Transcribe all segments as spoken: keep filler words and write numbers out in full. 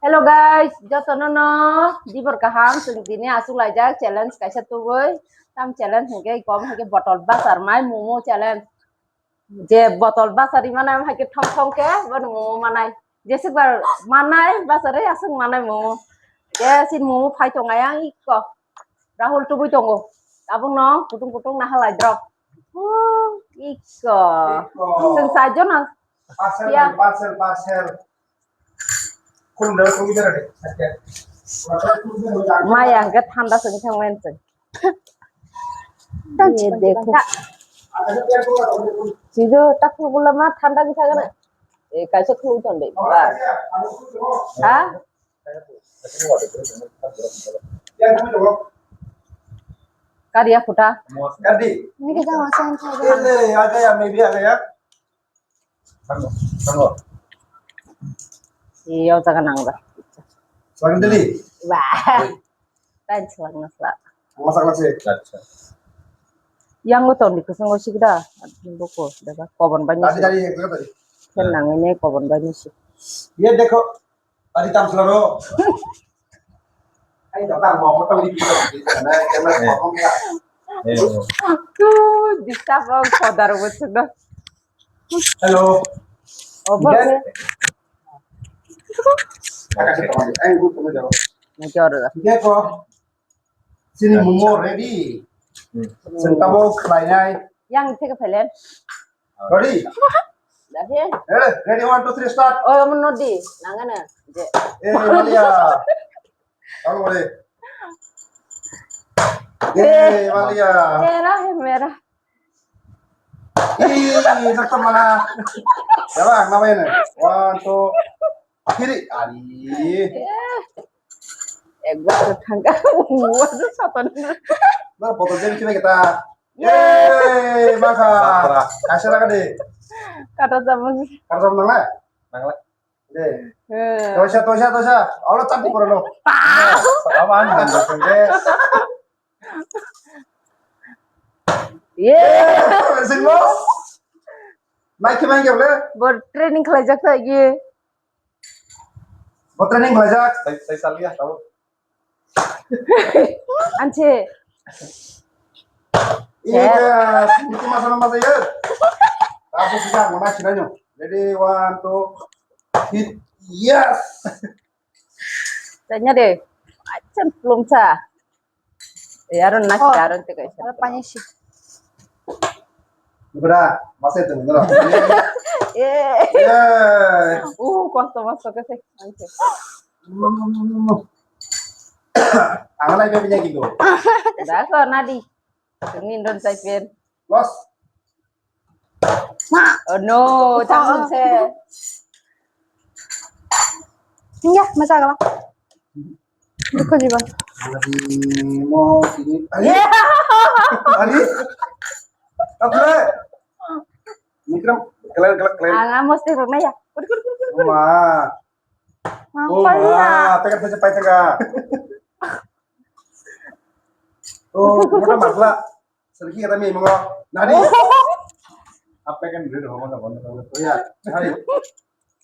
Hello guys, jotono no dibor kaham, chwng tini aswk laijak challenge kaisa tubui. Tam challenge hwnkhe kom hwnkhe botol bachar mai momo challenge. Je botol bachari manai hwnkhe thong thong khe bono momo manai. Jeswk bar manai bachari aswk manai momo. Je sin momo phai tongo yang ikko. Rahul tubui tongo. Tabukno kutung kutung nahalai drop. Oh, ikko. Ikko. Chwng chaijon ang. Parcel, ya. Parcel, parcel. Khulum dalo, khulum dalo de. Maya hwnkhe thanda songwi thangmani chwng. Ye dekho. Chijo takhuk bula ma thanda kisa gana. E kaisa khulum tonde. Ha? Kari ya khuta? Kari. Ini kita masang saja. Ele, ada ya, maybe ada ya. Thango, thango. Iyo jaga nang ba. Selang dili. Ba. Oi. Tain selang nasla. Masak nasi. Acha. Yang lo ton di kusung lo sikda. Buku daga kobon banyak. Tadi tadi yang tadi. Sen nang ini kobon banyak sih. Ye dekho. Tadi tam selaro. Ai, datang mau motor di kita. Karena karena ngomong ya. Eh. Aduh, disturb ang kodar betul dah. Hello. Obo. Yes. Kakak kita panggil. Eh, ibu, kamu jawab. Nanti order. Dia kok. Sini momo ready. Hmm. Sentabo kelainai. Yang itu ke pelen. Ready? Dah ya. Eh, ready, one, two, three, start. Oh, yang menodi. Nangana. Je. Eh, Malia. Kamu boleh. Eh, Malia. Merah, merah. Ih, tetap mana? Coba, ngapain? One, two, three. Ali. Ekbar thangka. Wah, satan. Nah, foto jadi kita kita. Yeay, maka. Batra. Kasih lagi deh. Kata sama. Kata sama nang lah. Nang lah. Deh. Eh. Tosa, tosa, tosa. Allah cantik pura lo. Apa anu nang sengke? Ye. Sing lo. Naik ke main ke boleh? Bor training kelaijak lagi. Bo training khlaijak. Sai, sai saliya, tabo. Anche. Iya, sini masa masa ya. Apa sih, mana sih nanya? Ready, one, two, hit. Yes. Tanya deh. Acen belum sa. Eh, aron nasi, oh, aron te kaisa. Aron pani si. Bra, masa itu bener. Eh. Eh. Uh, kosto, kosto, kosto. Ang lai pe pinjaki do. Dah, kok nadi. Ini don saya pen. Los. Ma. Oh no, jangan se. Iya, masa kalau. Dukho jiban. Ari, mo, ini. Ari. Ari. Apa? Mikram, kalian, kalian, kalian. Ah, nggak mesti rumah ya. Kur, kur, kur, kur, kur. Ma. Oh, ma, apa kan saya pakai tengah? Oh, udah masla. Sergi kata mi mongo. Nadi. Apa kan dulu homo na bondo. Oh ya. Hai.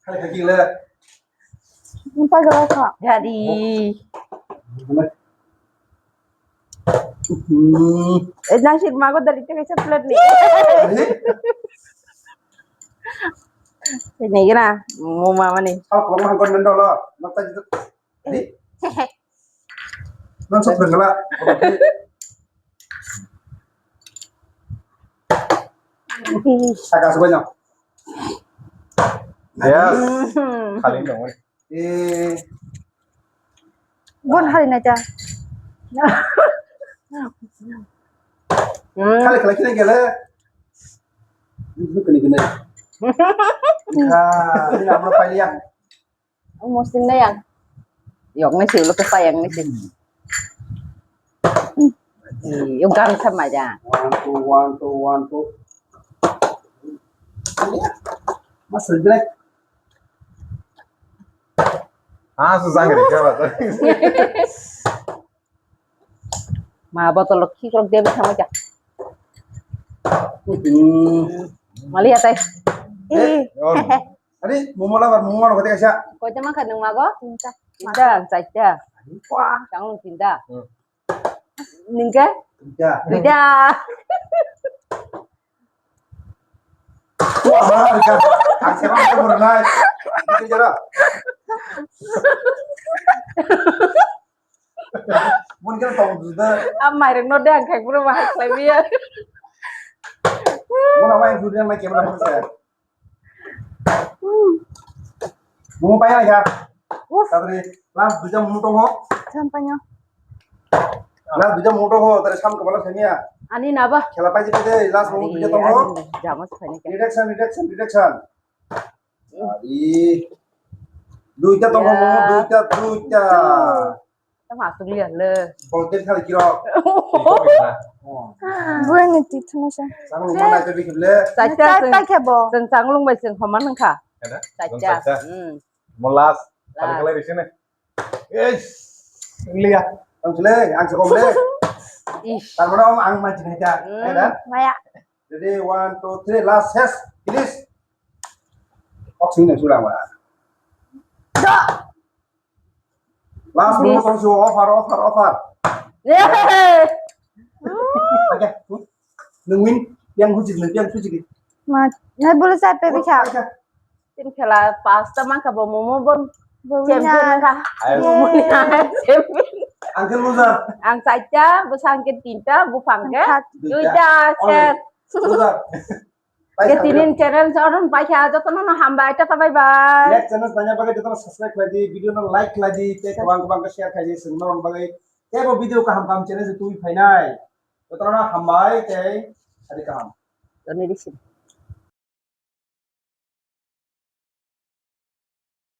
Hai kaki le. Empat gelas kok. Jadi. Hmm. Eh, nasi mago dari itu kaisa plate nih. Ini gina, mau mama nih. Apa mau makan dulu? Nonton itu. Ini. Nonton sebentar. Agak sebanyak. Yes. Kali dong. Eh. Bon hari na cha. Kali kali kini gele. Ini kini kini. Ah, ini apa pilihan? Mosting na yang. Yok na sih, lo kepa yang na sih. Yung gang sama aja. One, two, one, two, one, two. Mas jelek. Ah, susah gini, coba. Ma botol lo khi krok dia bisa macam. Mali ya teh. Eh, Ari, momo labar, momo labar, kau tengah siap. Kau cuma kan nung mago? Cinta. Tinta, ang chaita. Wah. Chang tinta. Hmm. Ningke? Tinta. Tinta. Wah, ang siapa yang pernah? Ini jera. Mun kira tong juda. Am maireng no de ang khai pura bahar khlai biya. Mun apa yang juda yang naik kamera mun saya. Mun paya ya. Tadri last duja mun tongo. Sampanya. Last duja mun tongo, tadri sam kebala sanya. Ani naba. Khela paji paji last mun duja tongo. Jamos khani kan. Reaction, reaction, reaction. Ari. Duita tongo, ya. Duita, duita. Tama asuk liya le. Voltage kali kiro. Buang itu cuma sa. Sang lu mana itu dikit le. Sacha, sacha kebo. Sang, sang lu bai sang paman nangka. Ada? Sacha. Sacha. Hmm. Molas. Kali kali di sini. Eish. Liya. Ang sule, ang sekom le. Ish. Tarmana om ang mati naja. Hmm. Ada? Maya. Ready, one, two, three, last, yes, finish. Oxygen na chura ma. Last mo tong su offer, offer, offer. Yay! Okay. Nung win, yang hujik, nung yang hujik. Ma, na bulu sa pe bikha. Tin khela pasta mangkha bo momo bon. Bo champion wina. Kha. Ayo. Momo ni champion. Uncle loser. Ang sacha, bo sangke tinta, bo phangke. Ang khat. Duita, duita, set. Loser. Ke tinin channel sa oron paikha, jotono no hambai, tata bye bye. Next channel tanya bagwi jotono subscribe khlai di, video no like khlai di, tei kwbang kwbang khe share khlai di, chwng norok bagwi tei bo video kaham kaham channel se tubui phainai. Jotono no hambai tei sadi kaham. Toni risi.